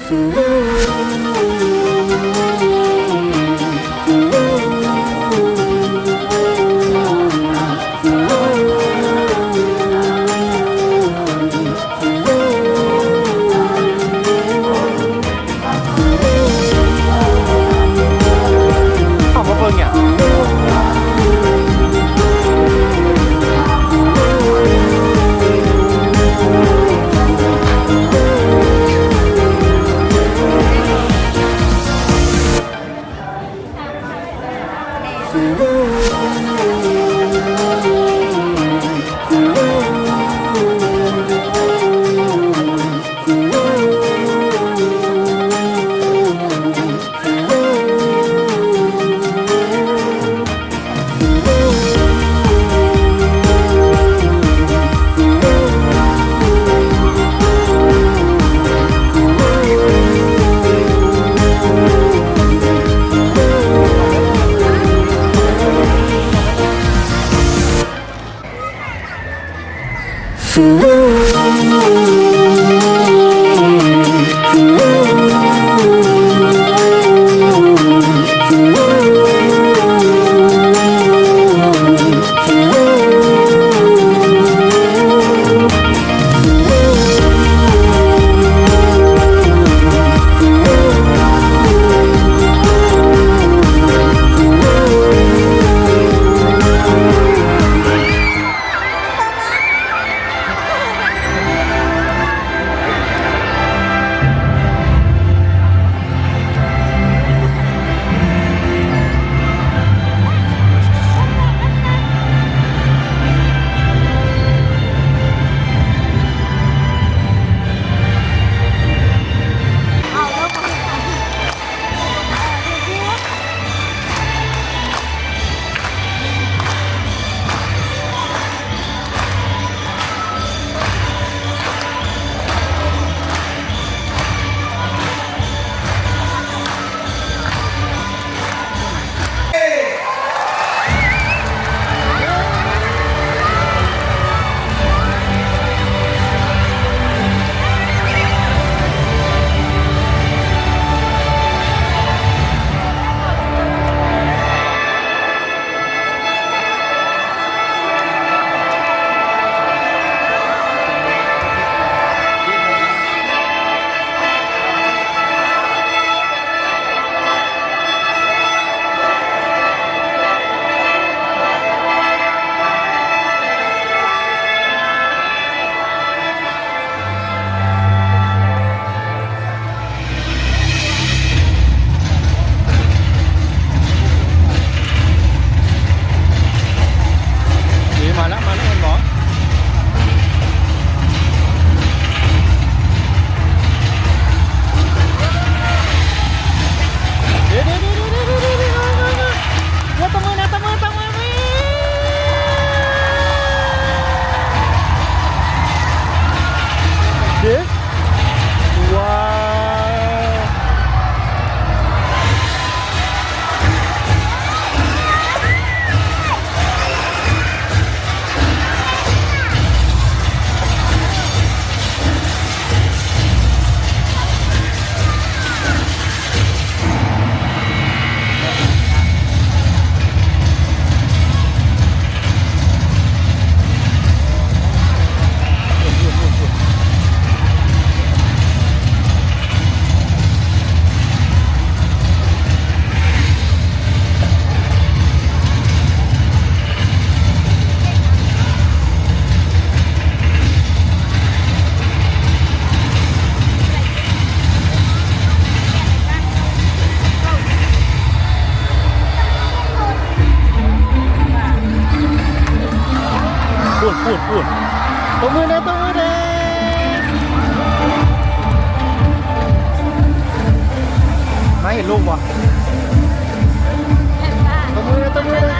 ເຂົ້າມາເບິ່ງຫຍັງ? ນີ້ມາແລ້ວ ມາແລ້ວ ເຫັນບໍ່? ເດ້ ເດ້ ເດ້ ເດ້ ເດ້ ເດ້ ເດ້ ເດ້ ເດ້ ເດ້ ເດ້ ຕະມື ຕະມື ຕະມື ເດ້ ວ້າວ. ພຸ້ນ ພຸ້ນ ພຸ້ນ ຕົບມືແດ່ ຕົບມືແດ່. ມາເຫັນລູກບໍ່? ຕົບມືແດ່ ຕົບມືແດ່. ພຸ້ນ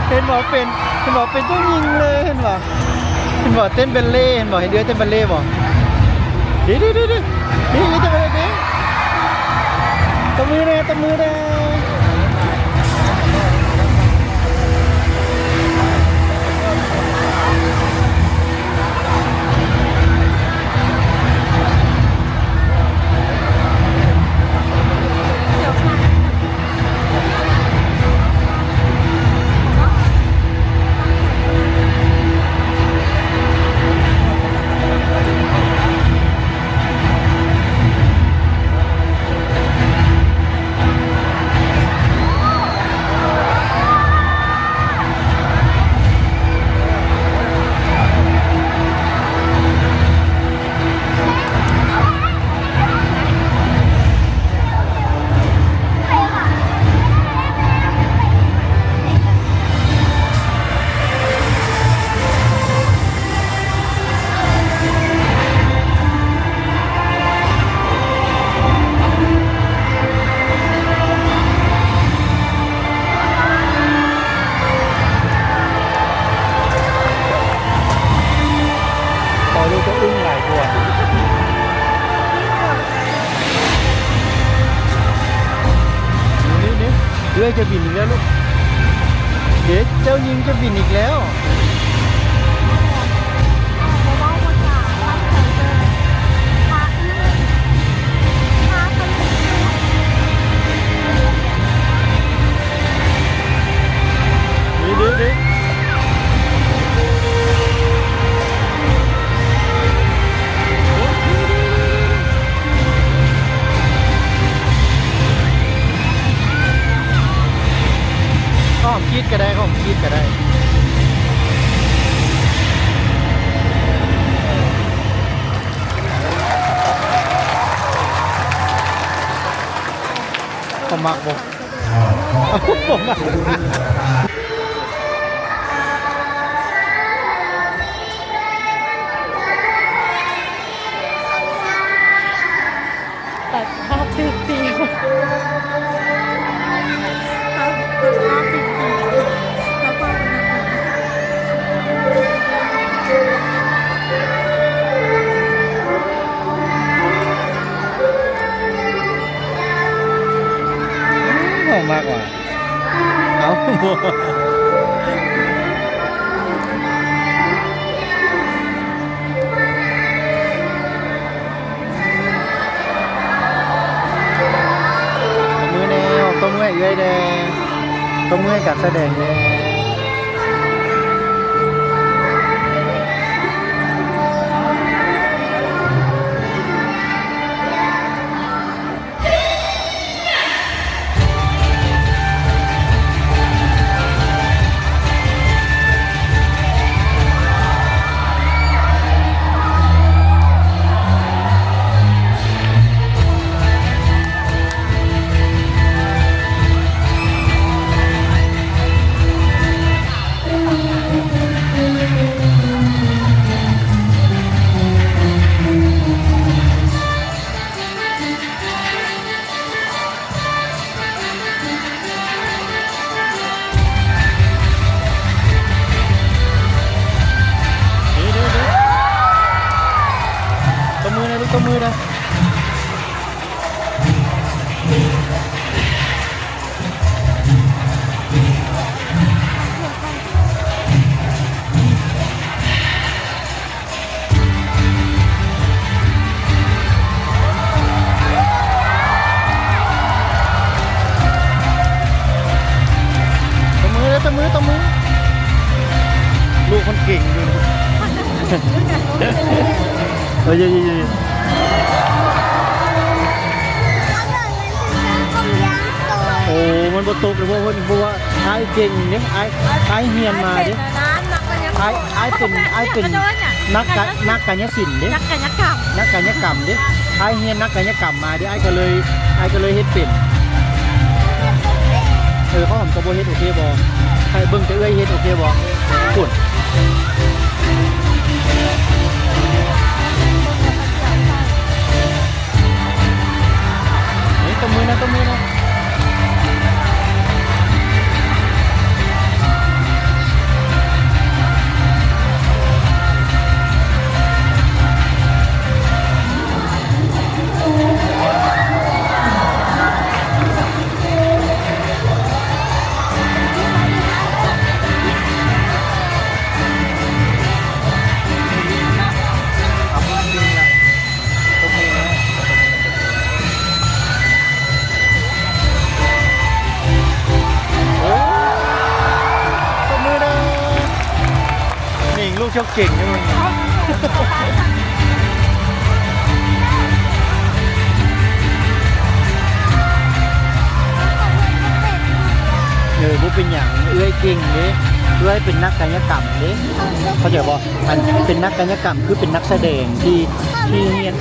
ເຫັນບໍ່ ເປັນ ເຫັນບໍ່ ເປັນເຈົ້າຍິງເລີຍ ເຫັນບໍ່ ເຫັນບໍ່ ເຕັ້ນແບນເລ່ ເຫັນບໍ່ ເຫັນເອື້ອຍເຕັ້ນແບນເລ່ບໍ່ ດີໆໆໆ ດີໆ ເຕັ້ນແບນເລ່ ດີ ຕົບມືແດ່ ຕົບມືແດ່. ພໍລູກຈະອຶ້ງຫຼາຍກວ່າ. ນີ້ໆ ເອື້ອຍຈະບິນອີກແລ້ວລູກ. ເດັກເຈົ້າຍິງຈະບິນອີກແລ້ວ. ນີ້ໆໆ ຂອງກີດກໍໄດ້ ຂອງກີດກໍໄດ້. ເຂົາມັກບໍ່? ເຂົາມັກ. ຕັດພາບຖືກຕີ ຕັດພາບຖືກຕີ ແລ້ວກໍ ເຮົາມັກວ່າ ເອົາ ຕົບມືແດ່ ຕົບມືໃຫ້ເອື້ອຍແດ່ ຕົບມືໃຫ້ການສະແດງແດ່. ຕົບມືແດ່ລູກ ຕົບມືແດ່. ຕົບມືເດີ ຕົບມື ຕົບມື. ລູກມັນເກັ່ງຢູ່. ເອີ ເອີ ເອີ ເອີ. ໂອ້ ມັນບໍ່ຕົກເລີຍ ເພາະເພິ່ນ ເພາະວ່າອ້າຍເກັ່ງເດ້ ອ້າຍ ອ້າຍຮຽນມາເດ້ ອ້າຍ ອ້າຍເປັນ ອ້າຍເປັນນັກກາ ນັກກາຍະສິນເດ້ ນັກກາຍະກຳ ນັກກາຍະກຳເດ້ ອ້າຍຮຽນນັກກາຍະກຳມາເດ້ ອ້າຍກໍເລີຍ ອ້າຍກໍເລີຍເຮັດເປັນ. ເອີ ເຂົ້າຫອມກໍບໍ່ເຮັດ ໂອເຄບໍ່? ໃຫ້ເບິ່ງແຕ່ເອື້ອຍເຮັດ ໂອເຄບໍ່? ພຸ້ນ. ເຮີ້ຍ ຕົບມືນະ ຕົບມືນະ. ເກັ່ງຢູ່ເບິ່ງນີ້. ເອີ ບໍ່ເປັນຫຍັງ ເອື້ອຍເກັ່ງເດ້ ເອື້ອຍເປັນນັກກາຍະກຳເດ້ ເຂົ້າໃຈບໍ່? ອັນເປັນນັກກາຍະກຳ ຄືເປັນນັກສະແດງທີ່ ທີ່ຮຽນ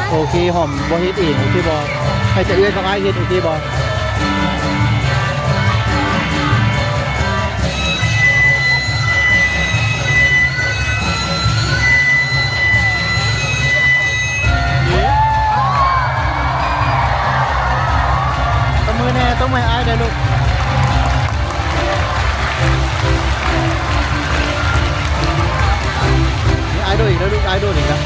ໂອເຄ ຫອມບໍ່ເຮັດເອງ ໂອເຄບໍ່? ໃຫ້ແຕ່ເອື້ອຍກັບອ້າຍເຮັດ ໂອເຄບໍ່? ຕົບມືແດ່ ຕົບມືໃຫ້ອ້າຍແດ່ລູກ. ນີ້ອ້າຍໂດດອີກແລ້ວລູກ ອ້າຍໂດດອີກແລ້ວ.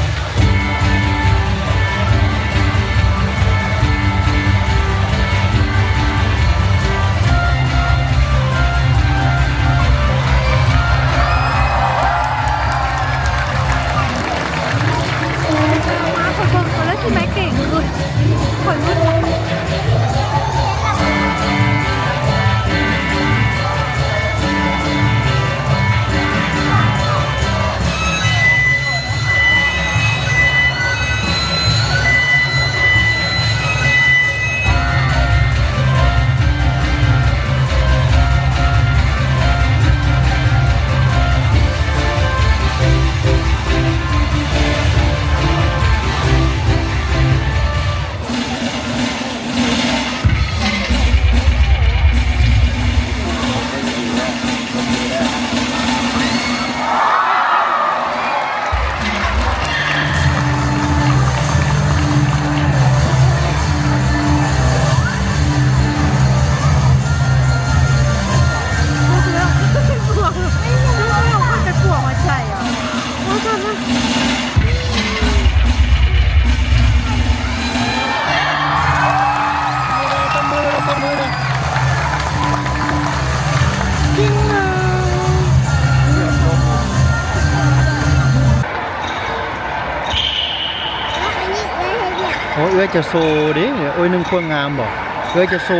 ໂອ້ ເອື້ອຍຈະໂຊເດ້ ໂອ້ຍ ໜຶ່ງຄົນງາມບໍ່? ເອື້ອຍຈະໂຊ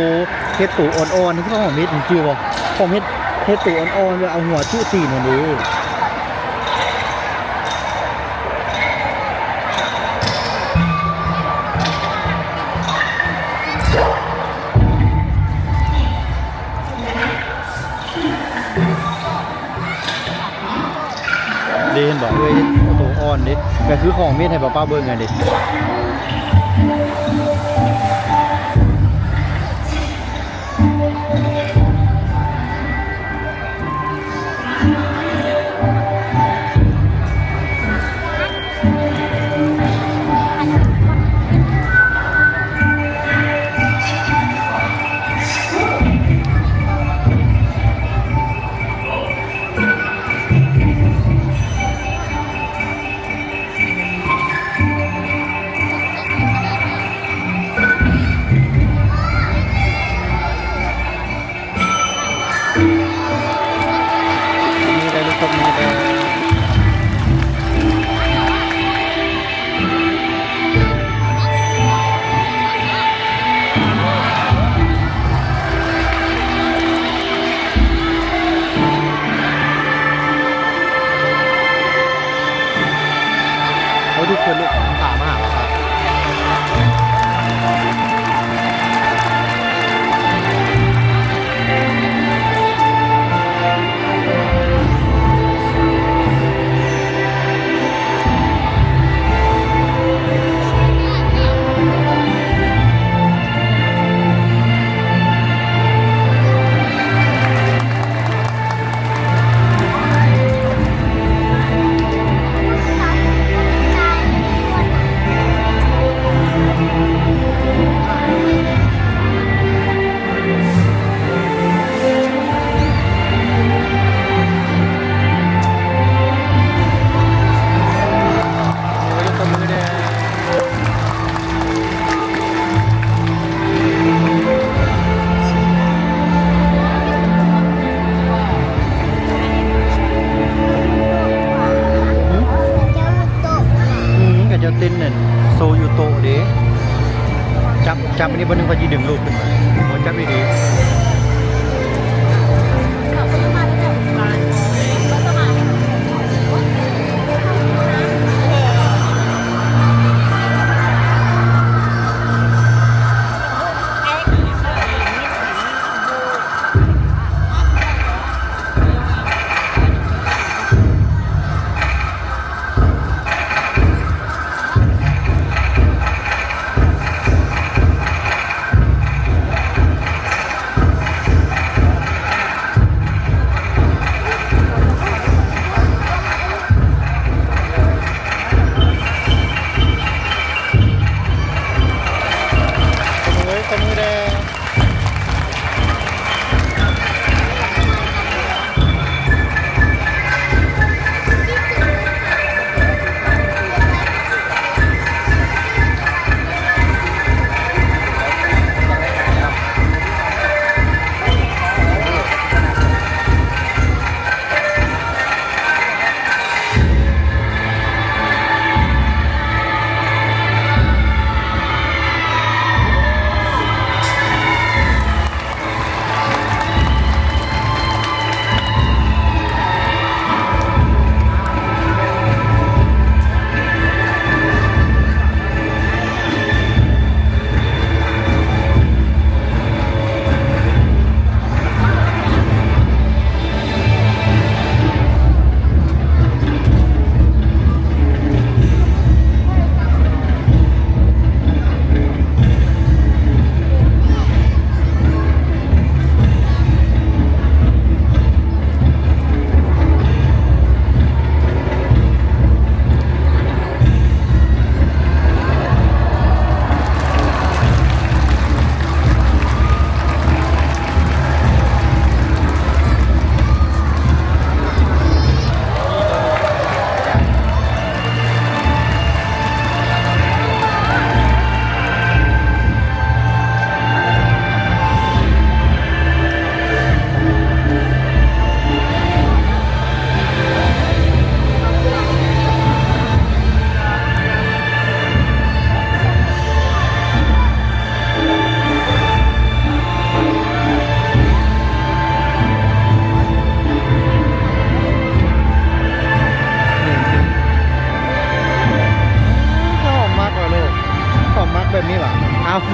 ເຫັດໂຕອ່ອນໆ ທີ່ເຂົາເຮັດ ຈື່ບໍ່? ເຂົາເຮັດ ເຫັດໂຕອ່ອນໆ ແລ້ວເອົາຫົວຈຸຕີນຫັ້ນເດ້. ເດ້ ເຫັນບໍ່ເອີຍ ໂຕອ່ອນເດ້ ກໍຄືຂອງເມັດໃຫ້ປ້າໆເບິ່ງຫັ້ນເດ້. ໂອ້ ທຸກຄົນລູກ ພາມາຫາ ອືມ ເຂົາເຈົ້າເຕັ້ນນັ້ນ ໂຊຢູ່ໂຕະເດ້. ຈັບ ຈັບອັນນີ້ ບໍ່ໜຶ່ງ ຂ້ອຍຊິດຶງລູກຂຶ້ນມາ ບໍ່ ຈັບດີໆ. ເຂົາເພິ່ງມາແຕ່ແບບ ປະມານ ປະມານ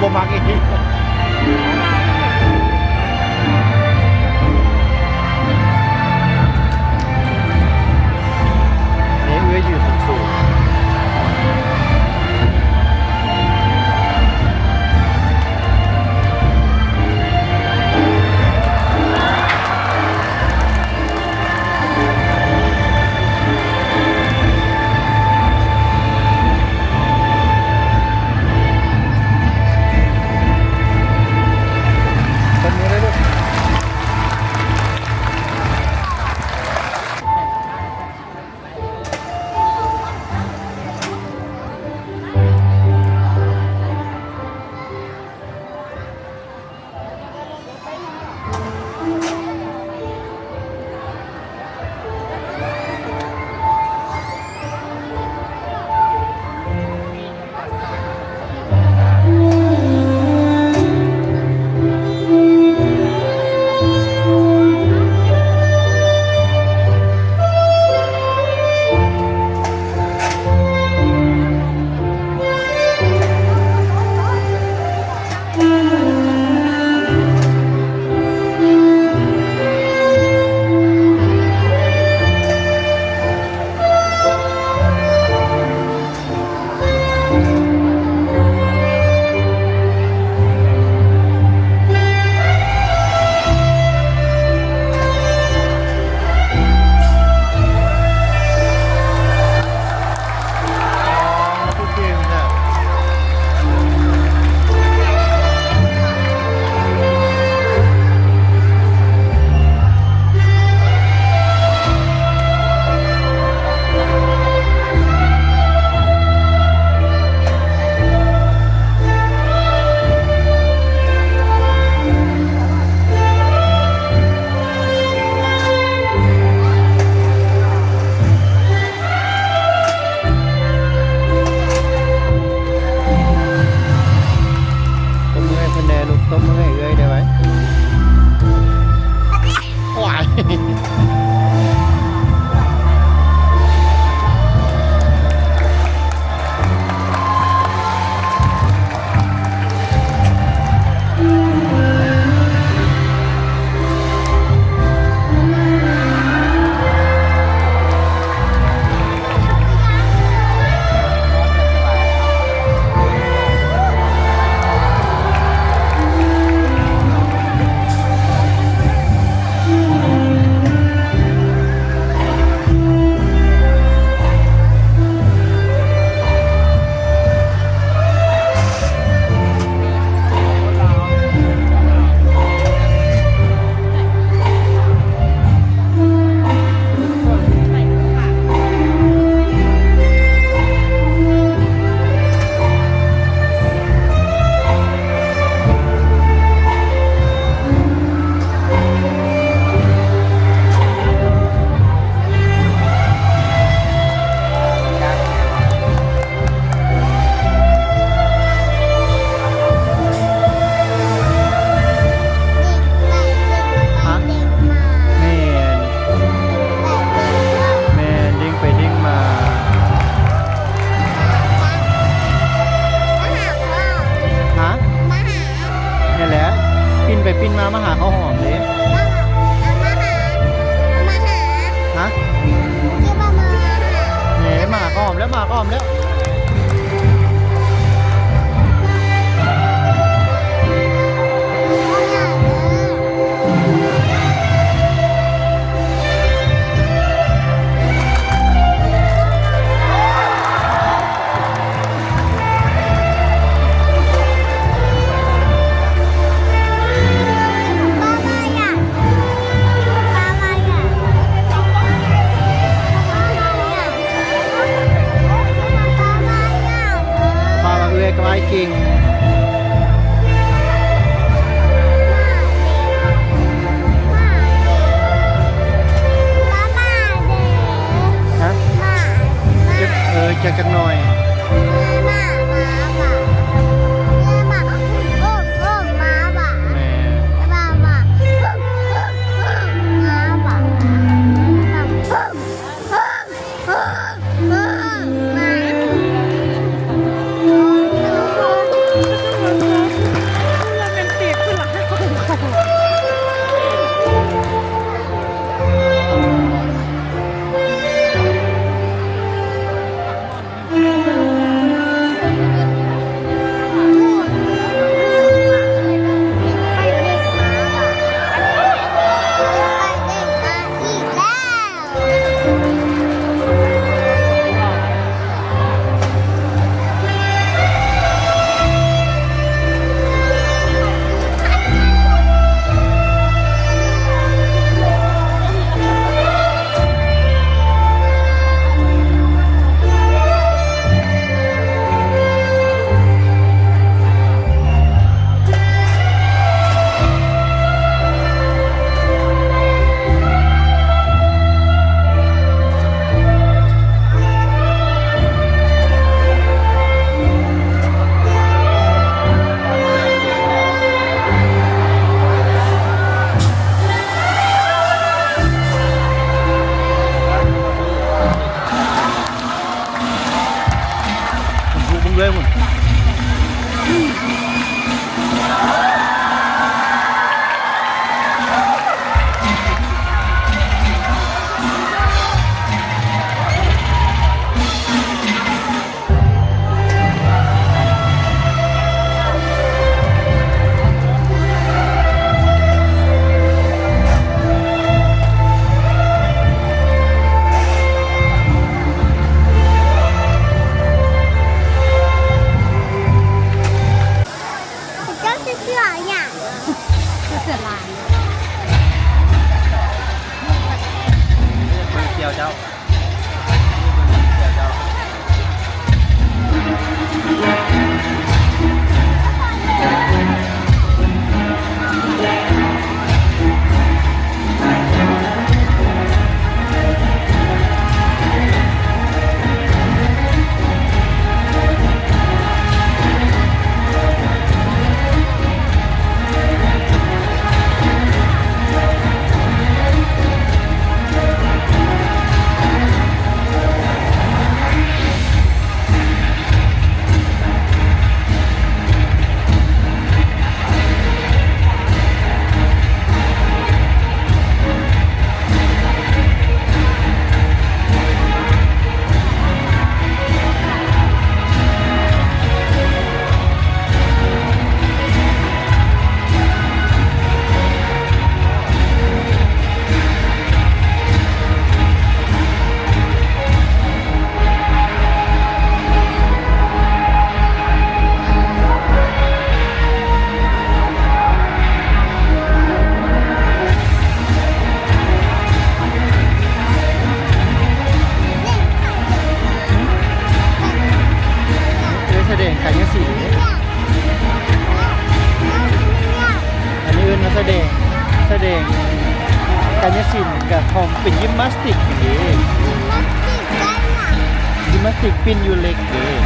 ບໍ່ມັກອີກ ນີ້ເອື້ອຍຢືນສູງໆ. ຕົບມືໃຫ້ເພິ່ນແດ່ລູກ ຕົບມືໃຫ້ເອື້ອຍແດ່ໄວ້. ວ້າຍ. ຮະ? ແມ່ນ ແມ່ນ ດິ້ງໄປດິ້ງມາ. ຮະ? ນັ້ນແຫຼະ ປິ່ນໄປປິ່ນມາ ມາຫາເຂົ້າຫອມເດ້. ຮະ? ແມ່ນ ມາຫາເຂົ້າຫອມແລ້ວ ມາຫາເຂົ້າຫອມແລ້ວ. ພາວ່າເອື້ອຍກັບອ້າຍເກັ່ງ. ຮະ? ຈັກ ເອີ ຈັກ ຈັກໜ່ອຍ. ແມ່ນ. ເລີຍພຸ້ນ. ເຈົ້າຊິເຊື່ອຫຍັງ? ເສືອລາຍ. ເບິ່ງຂຽວເຈົ້າ. ເອີ ສະແດງກາຍະສິນເດ້. ອັນນີ້ເອີ້ນວ່າສະແດງ ສະແດງກາຍະສິນ ກະຂອງເປັນຢິມນາສຕິກເດ້. ຢິມນາສຕິກໄດ້ຫຍັງ? ຢິມນາສຕິກປິ່ນຢູ່ເຫຼັກເດ້. ແມ່ນ.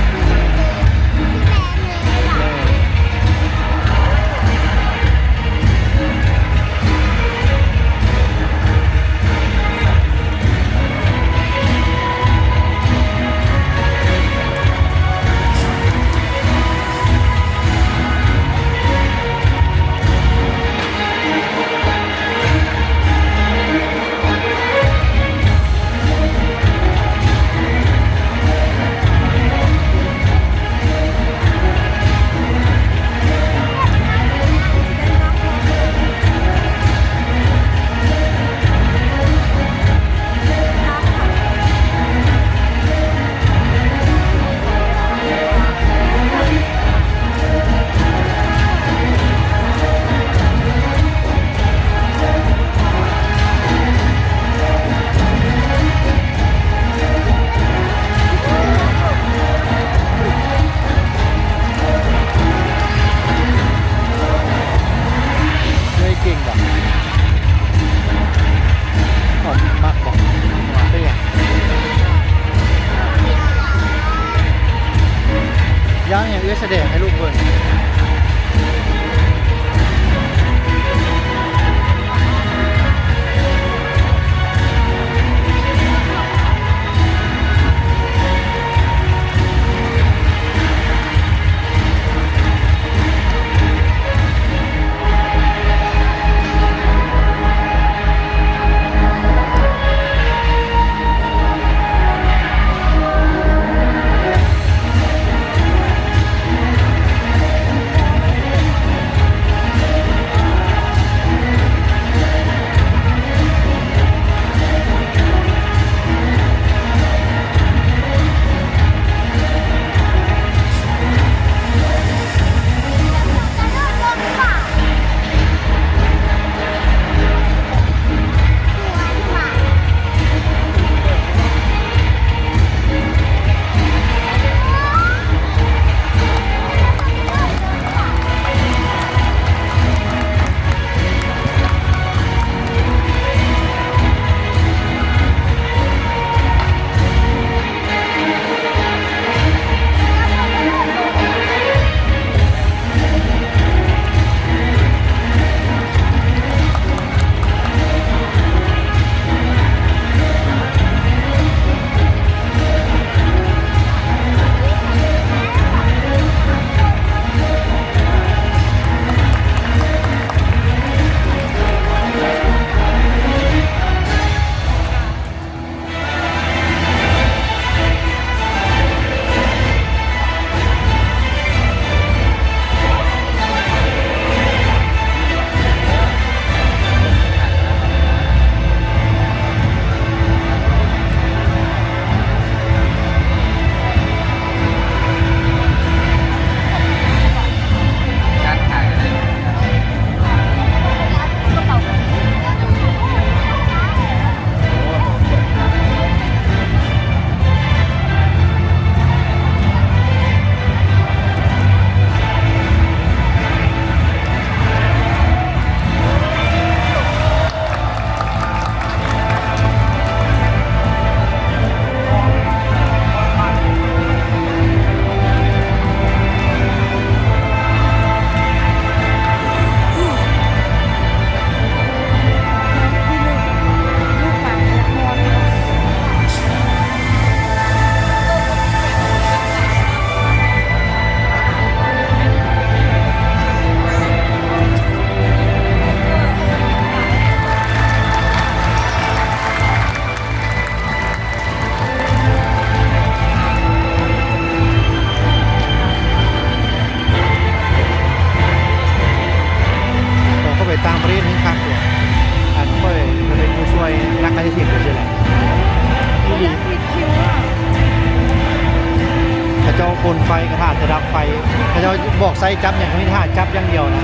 ເອີຍ ເກັ່ງບໍ່? ເຂົາມັກບໍ່? ເປັນຫຍັງ? ຢ່າງຫຍັງ? ເອື້ອຍສະແດງໃຫ້ລູກເບິ່ງ. ໂກນໄຟ ກະຖ້າແຕ່ດັບໄຟ ເຂົາເຈົ້າບອກໃຊ້ຈັບຫຍັງ ກະມີແຕ່ຖ້າຈັບຢ່າງດຽວນະ.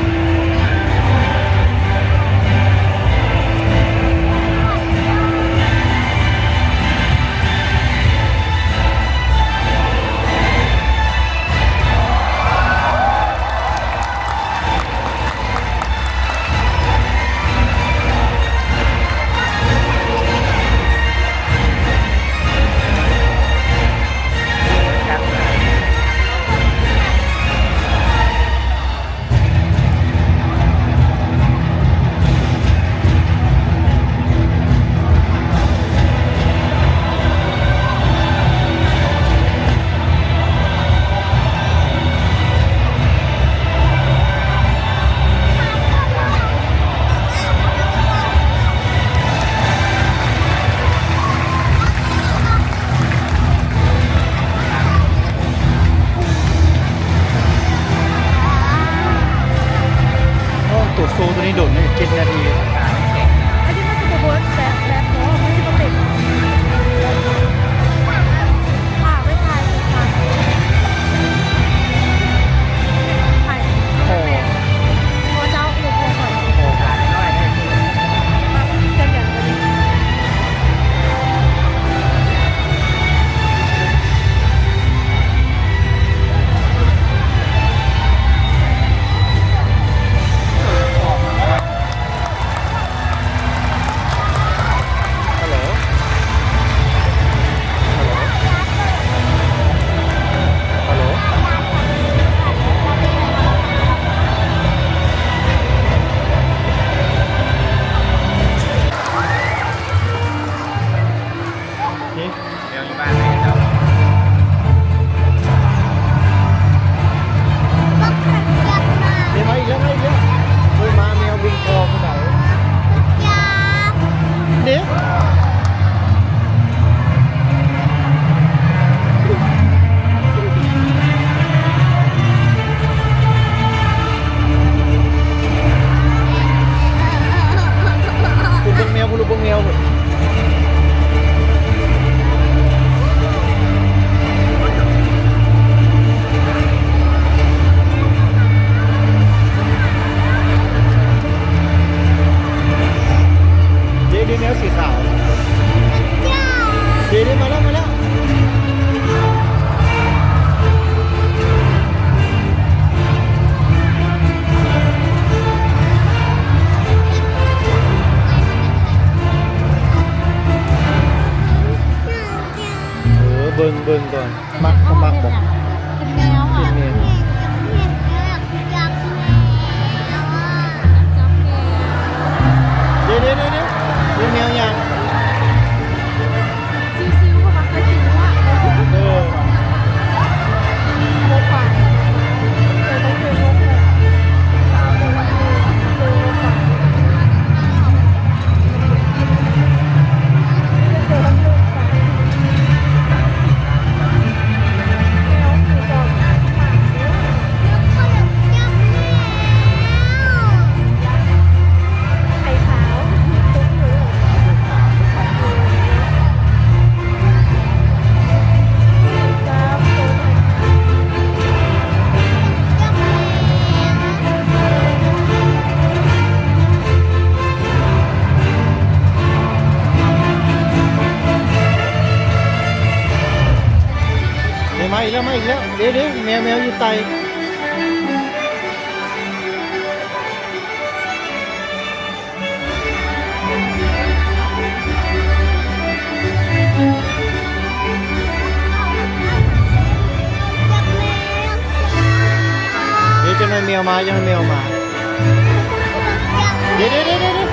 ໂອ້ ໂຕໂຊໂຕນີ້ດົນເນາະ ເຈັດນາທີ. ອັນນີ້ມັນຊິບໍ່ເບີດແບບ ແບບ ມັນຊິບໍ່ເຕັມ. ຝາກໄວ້ຖ່າຍໃຫ້ຟັງ ໃຫ້ ໂອ້ ພໍ່ເຈົ້າ ໂອ້ ໂອ້ ໂອ້ ນີ້ ແມວຢູ່ບ້ານເຂົາເຈົ້າ ເດ້ ມາອີກແລ້ວ ມາອີກແລ້ວ. ໂອ້ຍ ມາແມວບິນຄອຜູ້ໃດ ເດ້ ພຸ້ນເບິ່ງແມວ ພຸ້ນເບິ່ງແມວ. ເດ້ ເດ້ ແມວສີຂາວ ເດ້ ເດ້ ມາແລ້ວ ມາແລ້ວ. ເອີ ເບິ່ງ ເບິ່ງກ່ອນ ມັກ ເຂົາມັກບໍ່? ເປັນແມວ ເປັນແມວ ເປັນແມວ ເປັນແມວ ເປັນແມວ ເປັນແມວ ເປັນແມວຫຍັງ? ຊິວໆ ເພາະວ່າເຄີຍກິນຫັ້ວ ເອີ ເດ້ ມາອີກແລ້ວ ມາອີກແລ້ວ ເດ້ ເດ້ ແມວ ແມວຢູ່ໃຕ້. ເດ້ ຈັກໜ້ອຍແມວມາ ຈັກໜ້ອຍແມວມາ. ເດ້ ເດ້ ເດ້ ເດ້ ເດ້.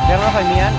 ແລ້ວເຮົາຄ່ອຍມ້ຽນ.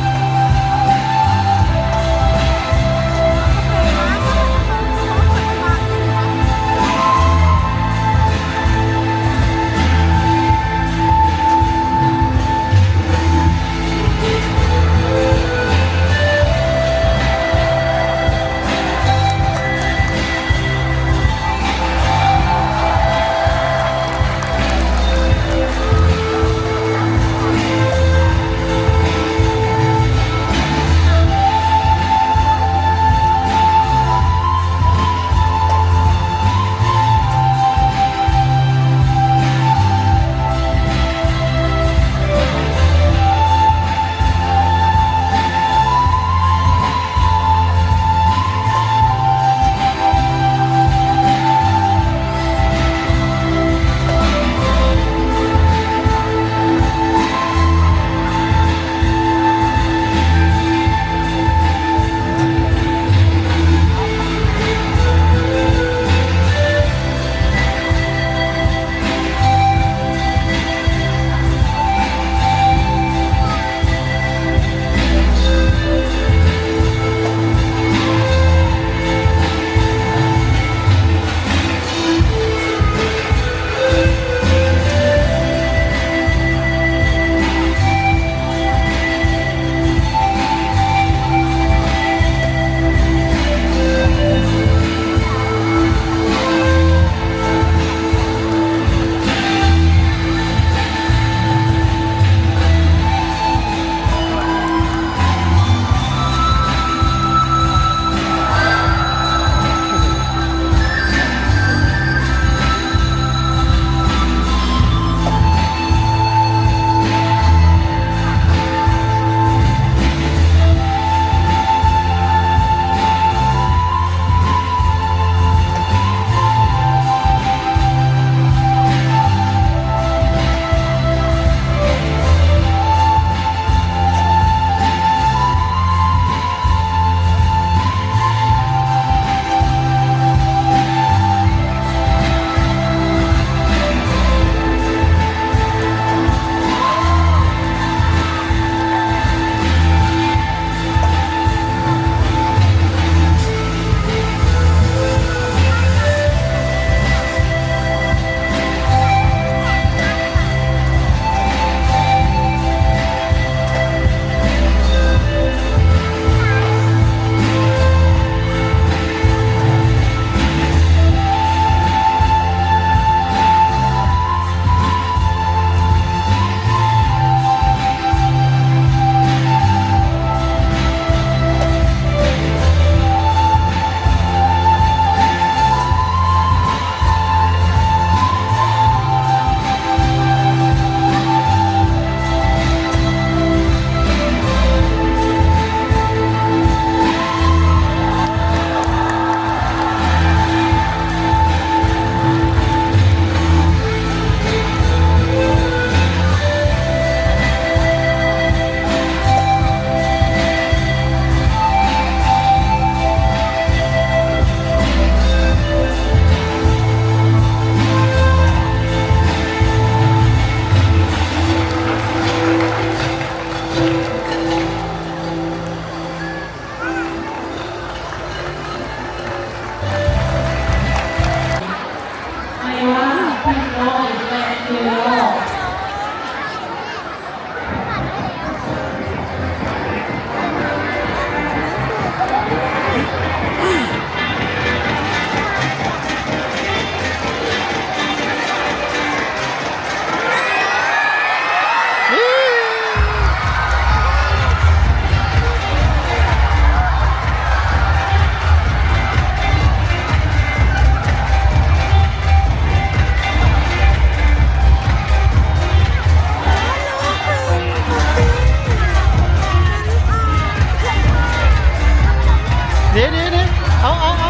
ເດ້ໆໆ ເອົາໆໆໆ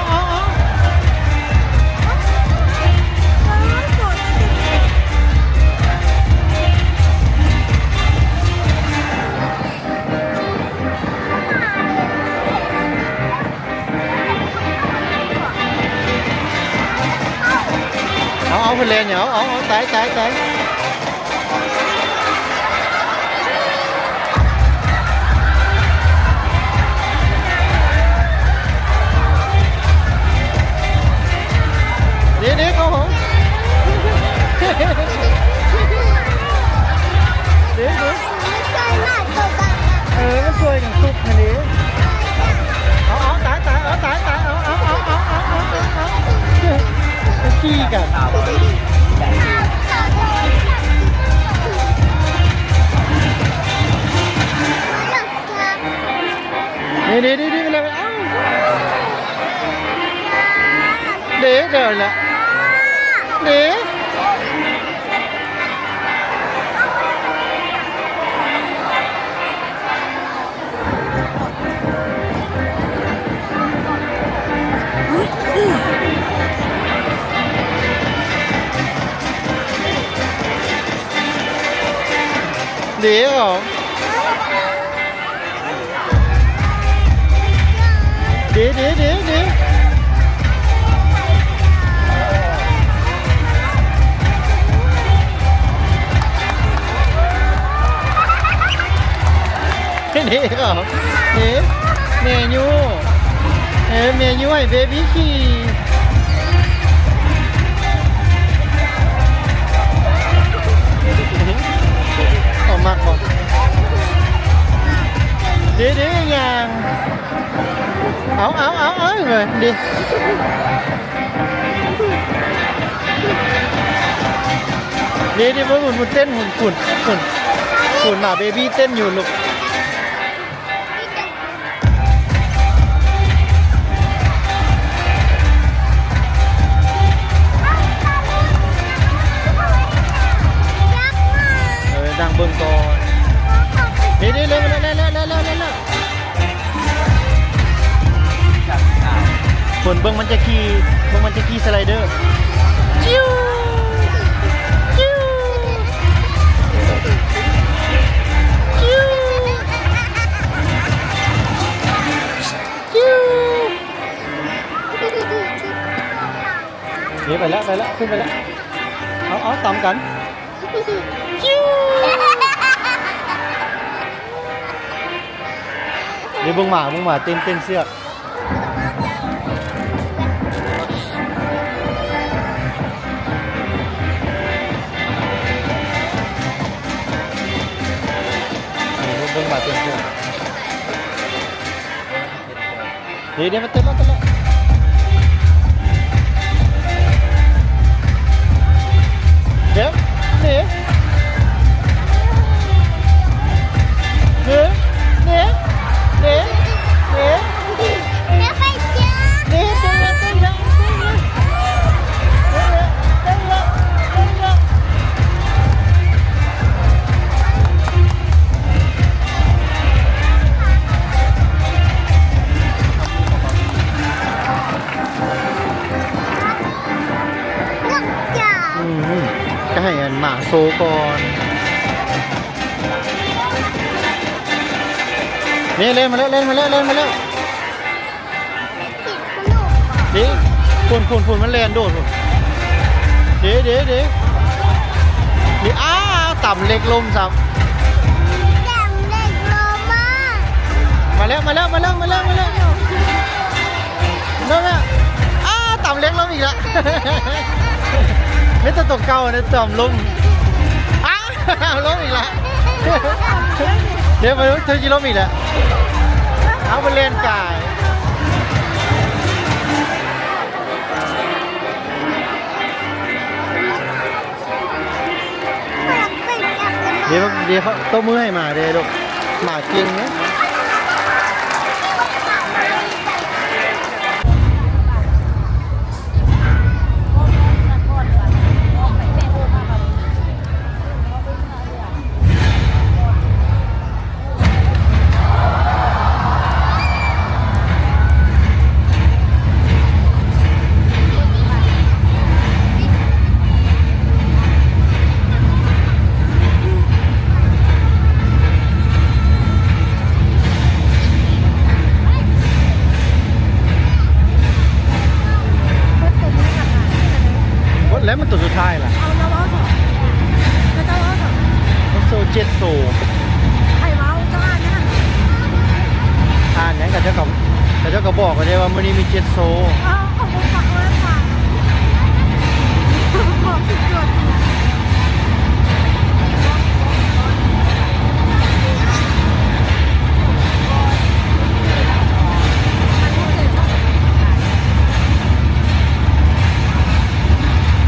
ເອົາໆ ເພິ່ນແລ່ນ ເອົາໆ ຕາຍໆໆ. ກັນ ນີ້ ນີ້ ນີ້ ນີ້ ເອົາ ເດ້ ເດີນລະ ເດ້. ເດ້ ເດ້ ເດ້ ເດ້ ເດ້. ເດ້ ເດ້ ເດ້ ແມ່ຍູ້ ເອີ ແມ່ຍູ້ໃຫ້ເບບີຂີ່ ເຂົາມັກບໍ່ ເດ້ ເດ້ ຍ່າງ ເອົາ ເອົາ ເອົາ ເອົາ ເອີ ເດ້. ນີ້ ນີ້ ພຸ້ນ ພຸ້ນ ເຕັ້ນ ພຸ້ນ ພຸ້ນ ພຸ້ນ ພຸ້ນ ໝາເບບີເຕັ້ນຢູ່ລູກ ເອີ ນັ່ງເບິ່ງກ່ອນ ນີ້ ນີ້ ເລີຍ ເລີຍ ເລີຍ. ເບິ່ງ ເບິ່ງມັນຈະຂີ່ ເບິ່ງມັນຈະຂີ່ສະໄລເດີ ຈິ້ວ ຈິ້ວ ຈິ້ວ ຈິ້ວ. ນີ້ ໄປແລ້ວ ໄປແລ້ວ ຂຶ້ນໄປແລ້ວ ເອົາ ເອົາ ຕາມກັນ. ນີ້ເບິ່ງໝາ ເບິ່ງໝາເຕັ້ນ ເຕັ້ນເຊືອກ ນີ້ ເບິ່ງໝາເຕັ້ນເຊືອກ. ເດ ເດ ມາເຕັ້ນແລ້ວ ເຕັ້ນແລ້ວ ເດ ເດ ເດ ເດ ເດ ເດ ເດ ເດ ເດ ເດ ເດ ເດ ເດ ເດ ອືມ ກໍໃຫ້ອັນໝາໂຊກ່ອນ ນີ້ ເລ່ນມາແລ້ວ ເລ່ນມາແລ້ວ ເລ່ນມາແລ້ວ. ເດ້ ພຸ້ນ ພຸ້ນ ພຸ້ນ ມັນແລ່ນໂດດພຸ້ນ ເດ້ ເດ້ ເດ້ ນີ້ ອ້າ ຕຳເຫຼັກລົ້ມຊ້ຳ ຕຳເຫຼັກລົ້ມມາ ມາແລ້ວ ມາແລ້ວ ມາແລ້ວ ມາແລ້ວ ມາແລ້ວ ນັ້ນນະ ອ້າ ຕຳເຫຼັກລົ້ມອີກລະ ມີແຕ່ໂຕເກົ່ານີ້ຕຳລົ້ມ ອ້າ ລົ້ມອີກລະ ດຽວໄປເທິງຊິລົ້ມອີກແລ້ວ ເອົາໄປແລ່ນກາຍ ດຽວ ດຽວ ຕົບມືໃຫ້ໝາເດ້ລູກ ໝາເກັ່ງເດ້. ໝົດແລ້ວ ມັນຕົວສຸດທ້າຍລະ ເອົາ ເຈົ້າເວົ້າຊັ້ນ ເຈົ້າເວົ້າຊັ້ນ ມັນໂຊເຈັດໂຊ ໃຜເວົ້າ ເຈົ້າອ່ານຍັງຫັ້ນ ອ່ານຫຍັງ ເຂົາເຈົ້າກໍ ເຂົາເຈົ້າກໍບອກໄວ້ເດ້ວ່າມື້ນີ້ມີເຈັດໂຊ ເອີ ເຂົາບໍ່ຟັງເລີຍ ບອກສຸດໆ. ເ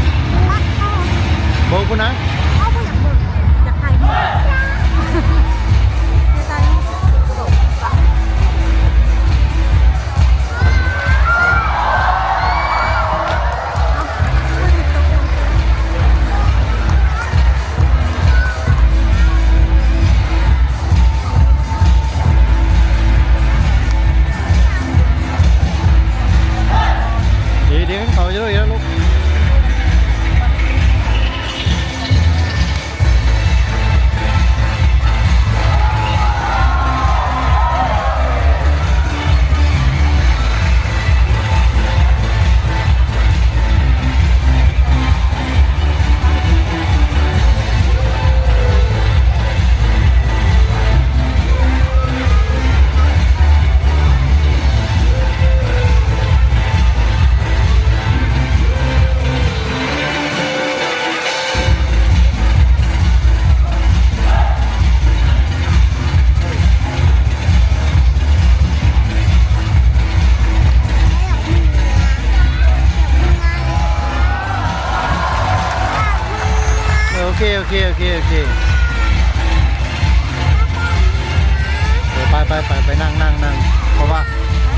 ໄປ ໄປ ໄປ ນັ່ງ ນັ່ງ ນັ່ງ ເພາະວ່າ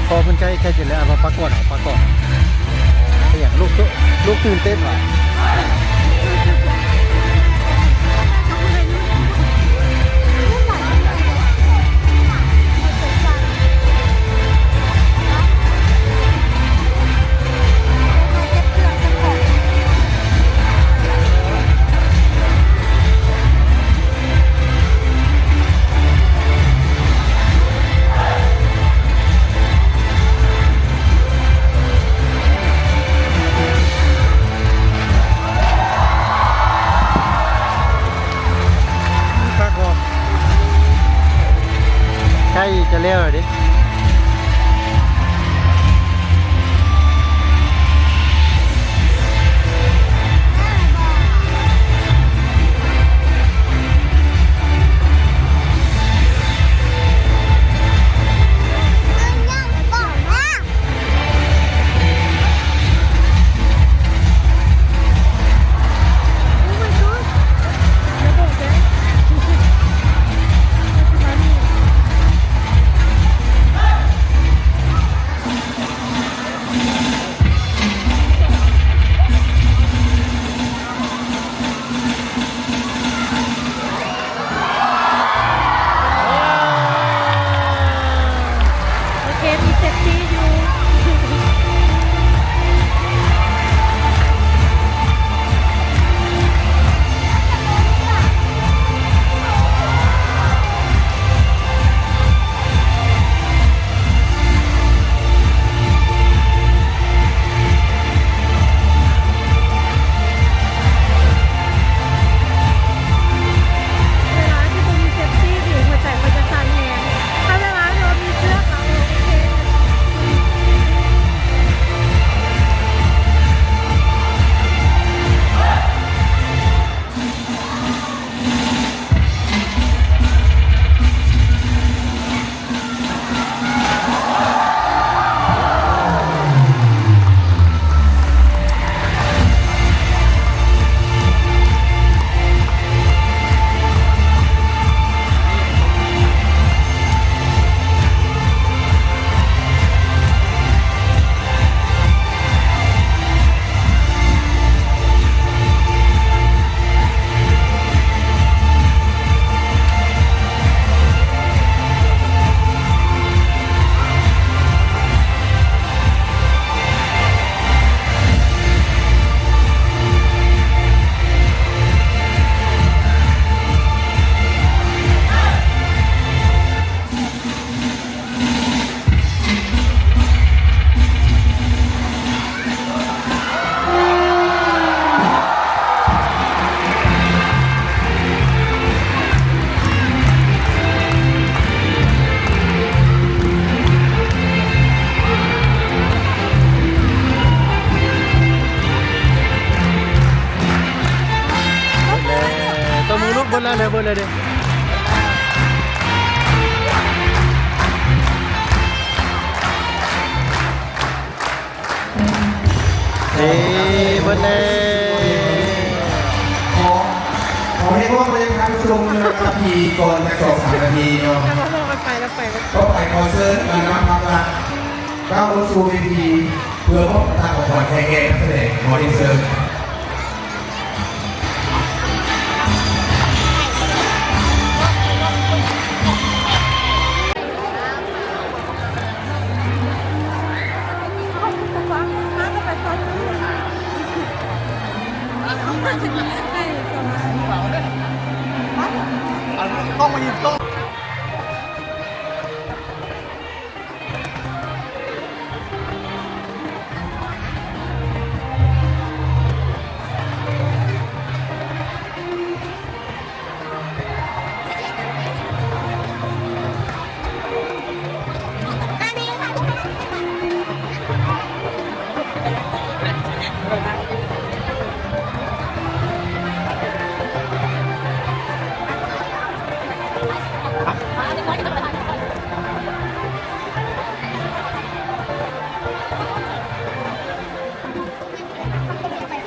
ເພາະເພິ່ນໃກ້ ໃກ້ຈະແລ້ວ ເອົາປາກອດ ເອົາປາກອດ ອີຫຍັງ ລູກ ລູກຕື່ນເຕັ້ນຫວາ? ຄັກບໍ່? ໃກ້ຈະແລ້ວແລ້ວເດ້. ໂອເຄ ມີເຊຟຕີ້ຢູ່. ເວລາທີ່ບໍ່ມີເຊຟຕີ້ນີ້ ຫົວໃຈຂ້ອຍຈະສັ່ນແຮງ. ຖ້າເວລາທີ່ວ່າມີເຊືອກແລ້ວ ໂອເຄ. ຕົບມືລູກ ເບິດແລ້ວເດີ ເບິດແລ້ວເດີ. ເອີ ເບິດແລ້ວ. ຂໍ ຂໍຮຽກຮ້ອງໄປຍັງທ່ານຜູ້ຊົມນະ ທີ່ກ່ອນຈັກສອງສາມນາທີເນາະ. ແລ້ວກໍໄປ ແລ້ວໄປ ຕໍ່ໄປຂໍເຊີນບັນດາພັກລັດກ້າວລົງສູ່ເວທີ ເພື່ອມອບຂອງຂວັນໃຫ້ແກ່ນັກສະແດງ. ຂໍຮຽນເຊີນ. ຕ້ອງມາຢືນໂຕະ.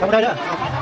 ທຳໄດ້ເດີ.